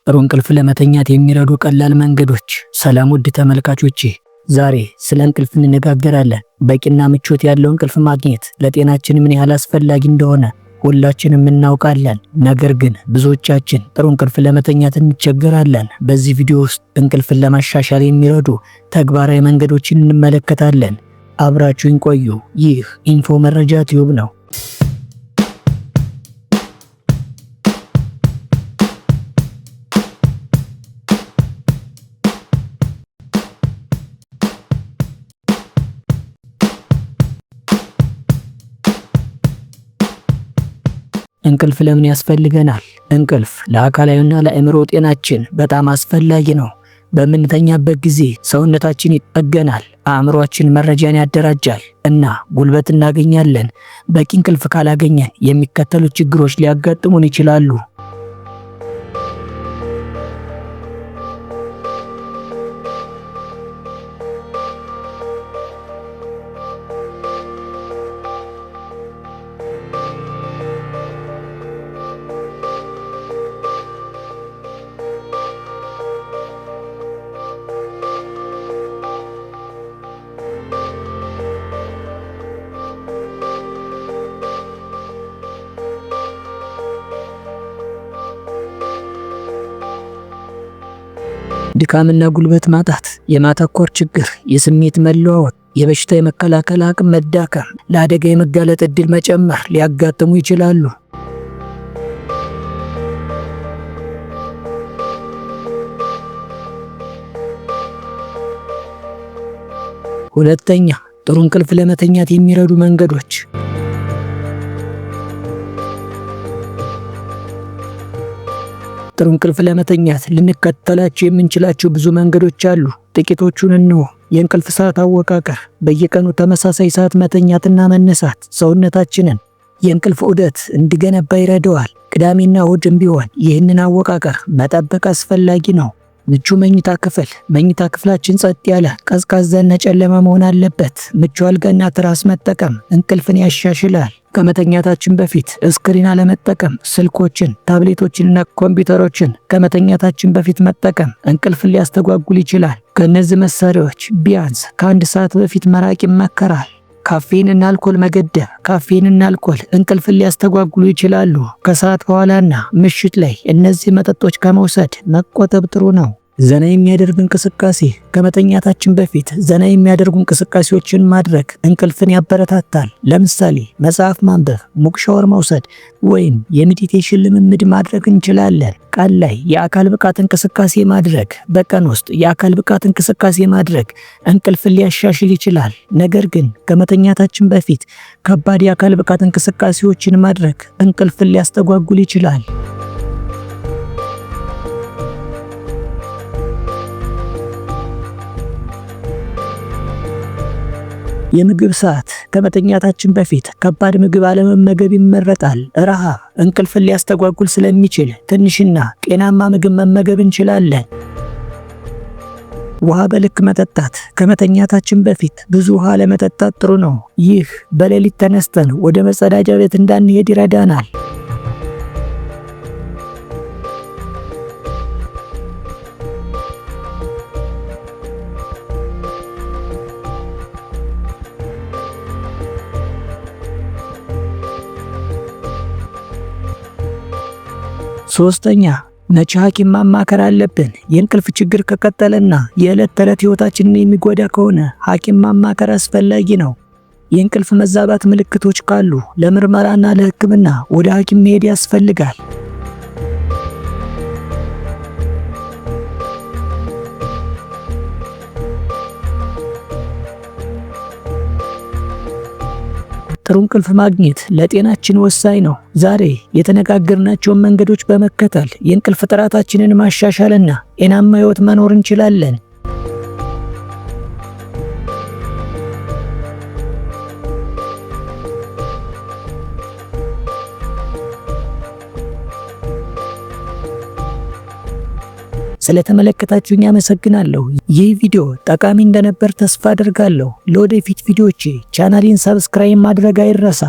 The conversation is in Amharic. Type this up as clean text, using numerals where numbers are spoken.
ጥሩ እንቅልፍ ለመተኛት የሚረዱ ቀላል መንገዶች። ሰላም ውድ ተመልካቾቼ፣ ዛሬ ስለ እንቅልፍ እንነጋገራለን። በቂና ምቾት ያለው እንቅልፍ ማግኘት ለጤናችን ምን ያህል አስፈላጊ እንደሆነ ሁላችንም እናውቃለን። ነገር ግን ብዙዎቻችን ጥሩ እንቅልፍ ለመተኛት እንቸገራለን። በዚህ ቪዲዮ ውስጥ እንቅልፍን ለማሻሻል የሚረዱ ተግባራዊ መንገዶችን እንመለከታለን። አብራችሁን ቆዩ። ይህ ኢንፎ መረጃ ቲዩብ ነው። እንቅልፍ ለምን ያስፈልገናል? እንቅልፍ ለአካላዊና ለአእምሮ ጤናችን በጣም አስፈላጊ ነው። በምንተኛበት ጊዜ ሰውነታችን ይጠገናል፣ አእምሯችን መረጃን ያደራጃል እና ጉልበት እናገኛለን። በቂ እንቅልፍ ካላገኘን የሚከተሉት ችግሮች ሊያጋጥሙን ይችላሉ። ድካምና ጉልበት ማጣት፣ የማተኮር ችግር፣ የስሜት መለዋወጥ፣ የበሽታ የመከላከል አቅም መዳከም፣ ለአደጋ የመጋለጥ ዕድል መጨመር ሊያጋጥሙ ይችላሉ። ሁለተኛ፣ ጥሩ እንቅልፍ ለመተኛት የሚረዱ መንገዶች። ጥሩ እንቅልፍ ለመተኛት ልንከተላቸው የምንችላቸው ብዙ መንገዶች አሉ። ጥቂቶቹን እንሆ። የእንቅልፍ ሰዓት አወቃቀር፣ በየቀኑ ተመሳሳይ ሰዓት መተኛትና መነሳት ሰውነታችንን የእንቅልፍ ዑደት እንዲገነባ ይረዳዋል። ቅዳሜና እሁድም ቢሆን ይህንን አወቃቀር መጠበቅ አስፈላጊ ነው። ምቹ መኝታ ክፍል፣ መኝታ ክፍላችን ጸጥ ያለ፣ ቀዝቃዛና ጨለማ መሆን አለበት። ምቹ አልጋና ትራስ መጠቀም እንቅልፍን ያሻሽላል። ከመተኛታችን በፊት screen አለመጠቀም፣ ስልኮችን፣ ታብሌቶችንና ኮምፒውተሮችን ከመተኛታችን በፊት መጠቀም እንቅልፍን ሊያስተጓጉል ይችላል። ከእነዚህ መሳሪያዎች ቢያንስ ከ1 ሰዓት በፊት መራቅ ይመከራል። ካፌንና አልኮል መገደብ፣ ካፌንና አልኮል እንቅልፍን ሊያስተጓጉሉ ይችላሉ። ከሰዓት በኋላና ምሽት ላይ እነዚህ መጠጦች ከመውሰድ መቆጠብ ጥሩ ነው። ዘና የሚያደርግ እንቅስቃሴ፣ ከመተኛታችን በፊት ዘና የሚያደርጉ እንቅስቃሴዎችን ማድረግ እንቅልፍን ያበረታታል። ለምሳሌ መጽሐፍ ማንበብ፣ ሙቅ ሻወር መውሰድ ወይም የ meditation ልምምድ ማድረግ እንችላለን። ቀን ላይ የአካል ብቃት እንቅስቃሴ ማድረግ፣ በቀን ውስጥ የአካል ብቃት እንቅስቃሴ ማድረግ እንቅልፍን ሊያሻሽል ይችላል። ነገር ግን ከመተኛታችን በፊት ከባድ የአካል ብቃት እንቅስቃሴዎችን ማድረግ እንቅልፍን ሊያስተጓጉል ይችላል። የምግብ ሰዓት፣ ከመተኛታችን በፊት ከባድ ምግብ አለመመገብ ይመረጣል። ረሃብ እንቅልፍን ሊያስተጓጉል ስለሚችል ትንሽና ጤናማ ምግብ መመገብ እንችላለን። ውሃ በልክ መጠጣት፣ ከመተኛታችን በፊት ብዙ ውሃ ለመጠጣት ጥሩ ነው። ይህ በሌሊት ተነስተን ወደ መጸዳጃ ቤት እንዳንሄድ ይረዳናል። ሶስተኛ፣ መቼ ሐኪም ማማከር አለብን? የእንቅልፍ ችግር ከቀጠለና የዕለት ተዕለት ሕይወታችንን የሚጎዳ ከሆነ ሐኪም ማማከር አስፈላጊ ነው። የእንቅልፍ መዛባት ምልክቶች ካሉ ለምርመራና ለሕክምና ወደ ሐኪም መሄድ ያስፈልጋል። ጥሩ እንቅልፍ ማግኘት ለጤናችን ወሳኝ ነው። ዛሬ የተነጋገርናቸውን መንገዶች በመከተል የእንቅልፍ ጥራታችንን ማሻሻልና ጤናማ ሕይወት መኖር እንችላለን። ስለተመለከታችሁኝ አመሰግናለሁ። ይህ ቪዲዮ ጠቃሚ እንደነበር ተስፋ አደርጋለሁ። ለወደፊት ቪዲዮቼ ቻናሌን subscribe ማድረግ አይረሳ።